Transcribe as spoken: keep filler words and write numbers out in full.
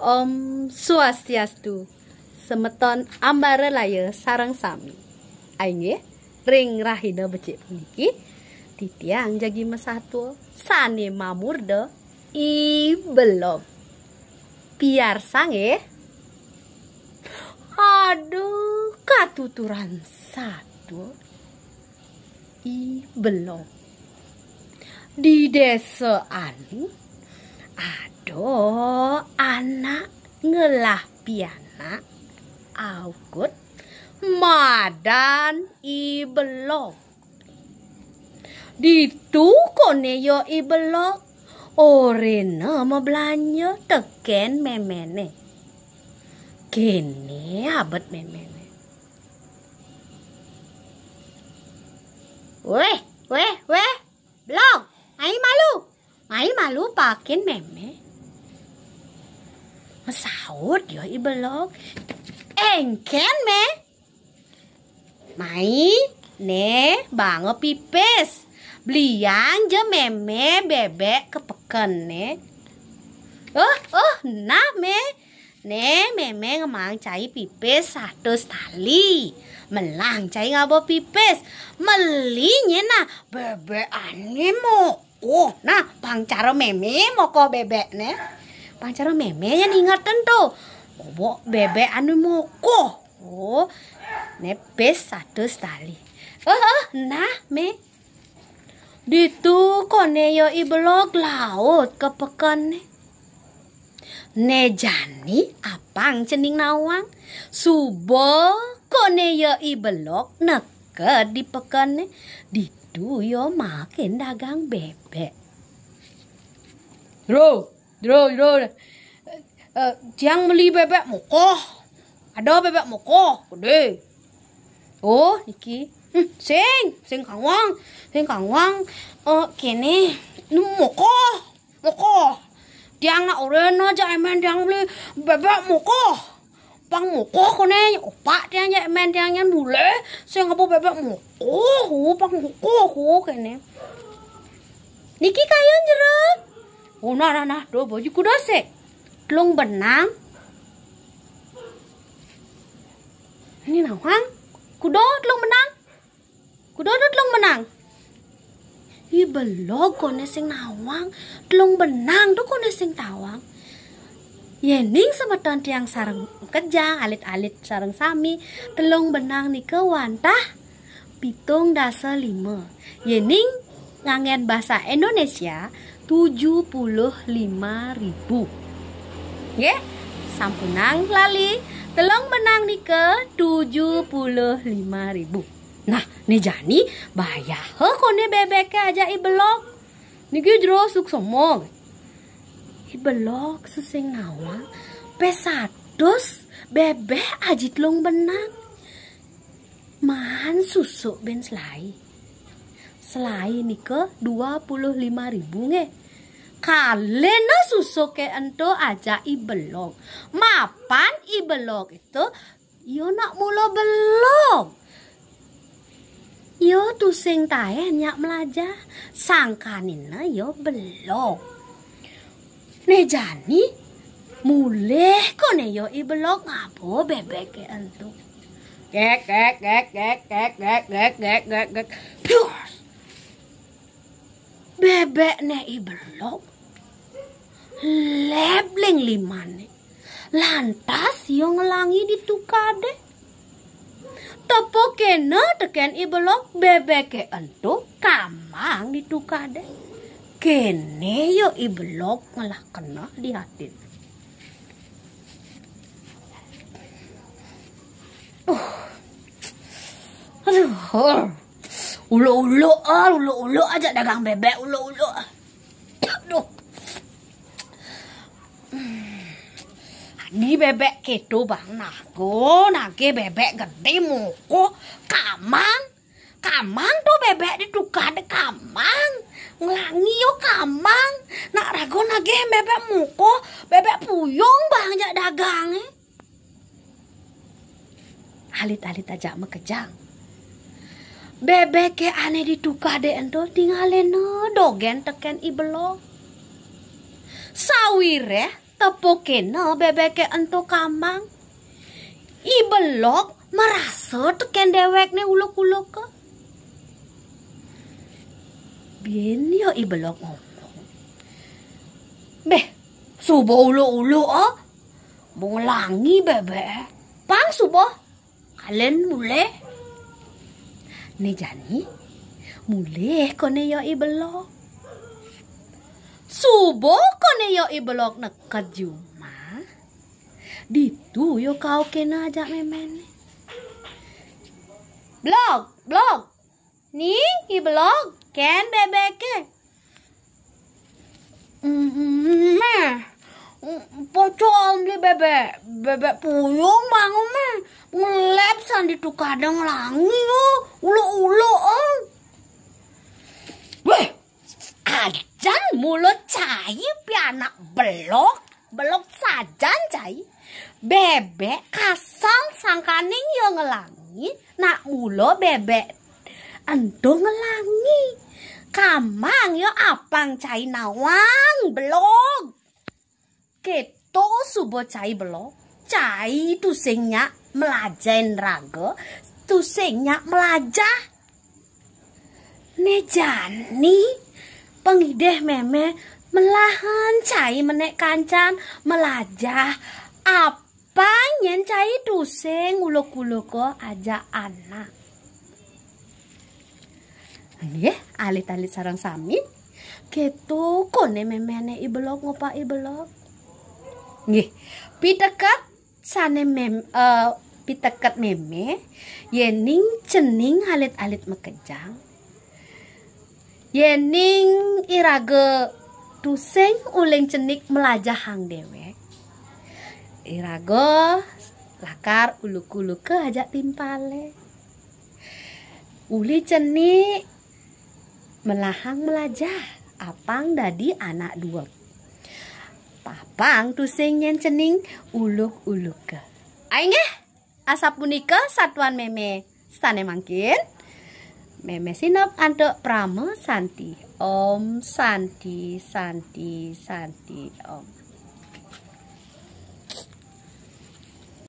Om Swastiastu, semeton ambaralaya sareng sami. Inggih, ring rahina becik puniki, titiang jagi masatua sane mamurda I Belog. Piarsang nggih. Aduh, katuturan satua. I Belog. Di desa anu ada anak ngelah pianak aukud madan I Belog. Ditu kone ya I Belog orena mablanja teken memene. Kene abet memene. Weh, weh, weh, Belog, mai malu. Mai malu pakin meme. Masaut ya I Belog. Engken, Me. Mai, ne, banga pipis. Beliang ja meme bebek ke peken, ne. Oh, oh, nah, Me. Ne, meme ngemaang cai pipis satus tali. Melang cai ngaba pipis. Meli nye nah, bebek ane mokoh. Nah, pang cara meme mokoh bebek ne. Pang cara meme yang ingetin to. Kobok bebek ane mokoh. Oh, ne pis satus tali. Oh, oh, nah, Me. Ditu kone ya I Belog laut ke pekene. Ne jani apang cening nawang. Suba kone ya I Belog neked di pekene. Ditu ya makin dagang bebek. Jero, jero, jero. Eh, tiang meli bebek mokoh. Ada bebek mokoh, gede. Oh, niki. Hmm, sing, sing kawang, sing kawang. Eh, kene, nu mokoh, mokoh. Tiang nak orena ja emen tiang meli bebek mokoh. Pang mokoh kone, opak tiang ja emen tiang nyan bule, sing ngaba bebek mokoh, oh, pang mokoh, oh, kene. Niki kayun jero. Oh, nah, nah, nah, do baju kuda sik. Telung benang. Ini nawang. Kuda telung benang. Kuda do telung benang. I Belog kone sing nawang. Telung benang to kone sing tawang. Yening semeton tiang sareng kejang, alit-alit sareng sami, telung benang nika wantah pitung dasa lima. Yening nganggen basa Indonesia, tujuh puluh lima ribu. Nggih, sampunang lali, telung benang nika tujuh puluh lima ribu. Nah, ne jani bayaha kone bebeke ajak I Belog. Niki jero suksema. I Belog sing nawang pis satus bebek aji telung benang. Maan susuk ben selai. Selai nika dua puluh lima ribu nggih. Kalena susuke ento ajak I Belog. Mapan I Belog itu, ia nak mula belog. Ia tusing taen nyak melajah. Sangkanina ia belog. Ne jani, mulih kone ia I Belog ngaba bebeke ento. Kek, kek, kek, kek, kek, kek, kek, kek, kek, kek. Pius. Bebek ne I Belog leb ling limane. Lantas ia ngelangi di tukade. Tepukina teken I Belog bebeke ento kamang di tukade. Kene ia I Belog ngelah keneh di atin. Uh. Aduh. Uluk-uluk, ah, uluk-uluk aja dagang bebek, uluk-uluk. Aduh. Adi bebek keto bang nago, nage bebek gede moko, kamang. Kamang to bebek di tukade kamang. Nglangi yo kamang. Nak rago nage bebek moko, bebek puyung bang jak dagange. Alit-alit ajak makejang. Bebeke ane di tukade ento tingalina dogen teken I Belog. Sawireh Tepukéna bébéké ento kamang. I Belog marasa tekén déwékné uluk-uluka. Buin ya I Belog ngomong, "Béh, suba uluk-uluk, ah. Mau nglangi bébék. Pang suba kalen mulih." Né jani, mulih koné ya I Belog. Suba koné ya I Belog neked jumah. Ditu ya kaukéna ajak méméné. "Belog, Belog. Ning, I Belog, kén bébéké?" "Mm, Méh, pocol beli bébék. Bébék puyung bangun, Méh. Ngelép san ditu kadén nglangi, oh. Uluk-uluk, oh." "Wéh, ajan mula cai pianak Belog, Belog sajan cai. Bébék kasal sangkaning ya nglangi, nak mula bébék ento nglangi. Kamang ya apang cai nawang, Belog." Kéto suba cai Belog, cai tusing nyak melajahin raga, tusing nyak melajah. Né jani, pangidih mémé melahan cai menék kancan, melajah apang nyén cai tusing uluk-uluka ajak anak. Nggih, alit-alit sareng sami. Kéto koné méméné I Belog ngopak I Belog. Nggih, piteket sané mém-, eh, piteket mémé, yéning cening alit-alit makejang. Yéning iraga tusing uling cenik melajahang déwék. Iraga lakar uluk-uluka ajak timpalé. Uli cenik melahang melajah, apang dadi anak dueg. Apang tusing nyén cening uluk-uluka. Inggih, asapunika satuan mémé sané mangkin. Mémé sineb antuk Parama Santi. Om Santi, Santi, Santi, Om.